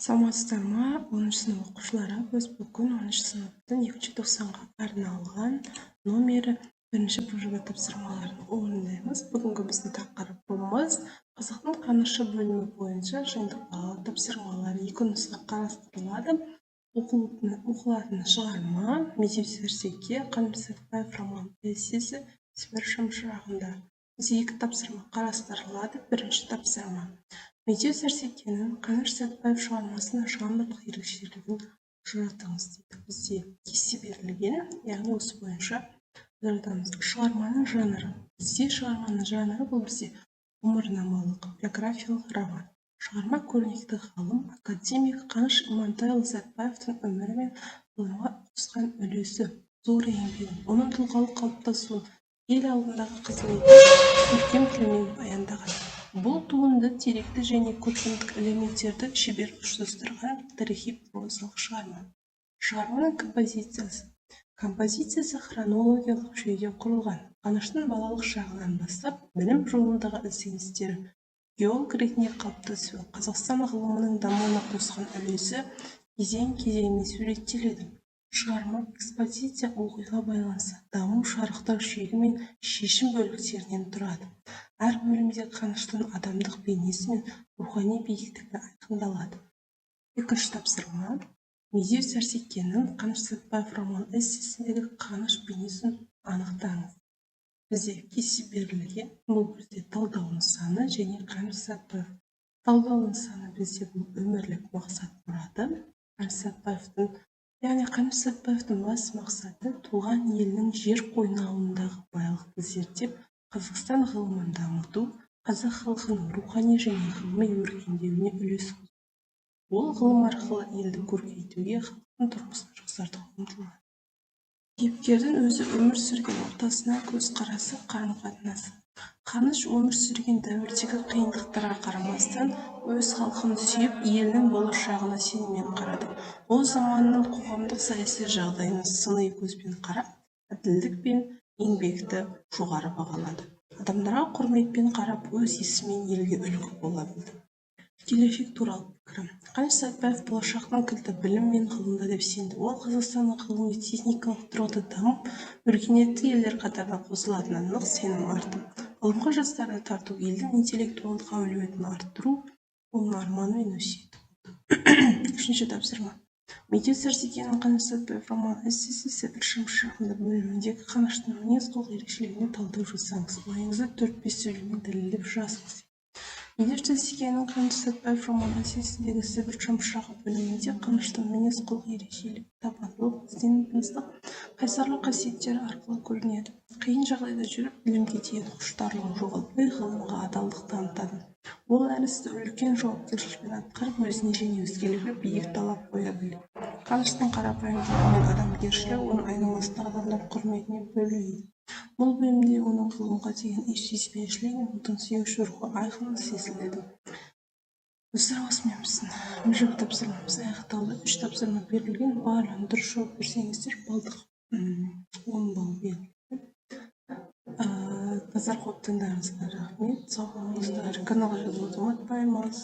Саламатсыздар ма, 10-сынып оқушылары! Біз бүгін 10-сыныптың екінші тоқсанға арналған номері бірінші БЖБ тапсырмаларын орындаймыз. Бүгінгі біздің тақырыбымыз «Қазақтың Қанышы» бөлімі бойынша жиынтықталған тапсырмалар. Екі нұсқа қарастырылады. Оқылатын шығарма «Медеу Сәрсеке», Қаныш Сәтбаев роман эссесі «Сібір шамшырағында». Бізде екі тапсырма қарастырылады. Бірінші тапсырма: Медеу Сәрсекенің Қаныш Сәтбаев шығармасының жанрлық ерекшелігін ажыратыңыз дейді. Бізде кесте берілген, яғни осы бойынша ажыратамыз. Шығарманың жанры. Бізде шығарманың жанры бұл бізде ғұмырнамалық, биографиялық роман. Шығарма көрнекті ғалым, академик Қаныш Имантайұлы Сәтбаевтың өмірі мен ғылымға қосқан үлесі, зор еңбегін, оның тұлғалық қалыптасуын, ел алдындағы қызметін көркем тілмен баяндаған. Бұл туынды деректі және көркемдік элементтерді шебер ұштастырған тарихи прозалық шығарма. Шығарманың композициясы. Композициясы хронологиялық жүйеде құрылған. Қаныштың балалық шағынан бастап білім жолындағы ізденістері, геолог ретінде қалыптасуы, Қазақстан ғылымының дамуына қосқан үлесі кезең-кезеңімен суреттеледі. Шығарма экспозиция, оқиға байланысы, даму, шарықтау шегі мен шешім бөліктерінен тұрады. Әр бөлімде Қаныштың адамдық бейнесі мен рухани биіктігі айқындалады. Екінші тапсырма: Медеу Сәрсекенің Қаныш Сәтбаев роман эссесіндегі Қаныш бейнесін анықтаңыз. Бізде кесте берілген. Бұл бізде талдау нысаны және Қаныш Сәтбаев. Талдау нысаны бізде бұл өмірлік мақсат мұраты Қаныш Сәтбаевтың, яғни Қаныш Сәтбаевтың басты мақсаты туған елінің жер қойнауындағы байлықты зерттеп, Қазақстан ғылымын дамыту, қазақ халқының рухани және ғылыми өркендеуіне үлес қосу. Ол ғылым арқылы елді көркейтуге, халықтың тұрмысын жақсартуға ұмтылады. Кейіпкердің өзі өмір сүрген ортасына көзқарасы, қарым-қатынасы. Қаныш өмір сүрген дәуірдегі қиындықтарға қарамастан, өз халқын сүйіп, елінің болашағына сеніммен қарады. Ол заманының қоғамдық-саяси жағдайына сыни көзбен қарап, әділдік пен еңбекті жоғары бағалады. Адамдарға құрметпен қарап, өз ісімен елге үлгі бола білді. Келешек туралы пікірі. Қаныш Сәтбаев болашақтың кілті білім мен ғылымда деп сенді. Ол Қазақстанның ғылыми-техникалық тұрғыда дамып, өркениетті елдер қатарына қосылатынына нық сенім артты. Ғылымға жастарды тарту, елдің интеллектуалдық әлеуетін арттыру оның арманы мен өсиеті болды. Үшінші тапсырма: Медеу Сәрсекенің Қаныш Сәтбаев роман эссесі «Сібір шамшырағында» бөліміндегі Қаныштың мінез-құлық ерекшелігіне талдау жасаңыз. Ойыңызды төрт-бес сөйлеммен дәлелдеп жазыңыз. Медеу Сәрсекенің Қаныш Сәтбаев роман эссесіндегі «Сібір шамшырағы» бөлімінде Қаныштың мінез-құлық ерекшелігі табандылық, ізденімпаздық, қайсарлық қасиеттері арқылы көрінеді. Қиын жағдайда жүріп, білімге деген құштарлығын жоғалтпай, ғылымға адалдық танытады. Ол әр істі үлкен жауапкершілікпен атқарып, өзіне және өзгелерге биік талап қоя білді. Қаныштың қарапайымдылығы мен адамгершілігі оны айналасындағы адамдар құрметіне бөлейді. Бұл бөлімде оның ғылымға деген сүйіспеншілігі мен отансүйгіш рухы айқын сезіледі. Достар, осымен біздің БЖБ тапсырмамыз аяқталды. Үш тапсырма берілген, барлығын дұрыс жауап берсеңіздер, балдық 10 балл беріледі. Назар қойып тыңдағаныңызға рахмет, сау болыңыздар! Каналға жазылуды ұмытпаймыз.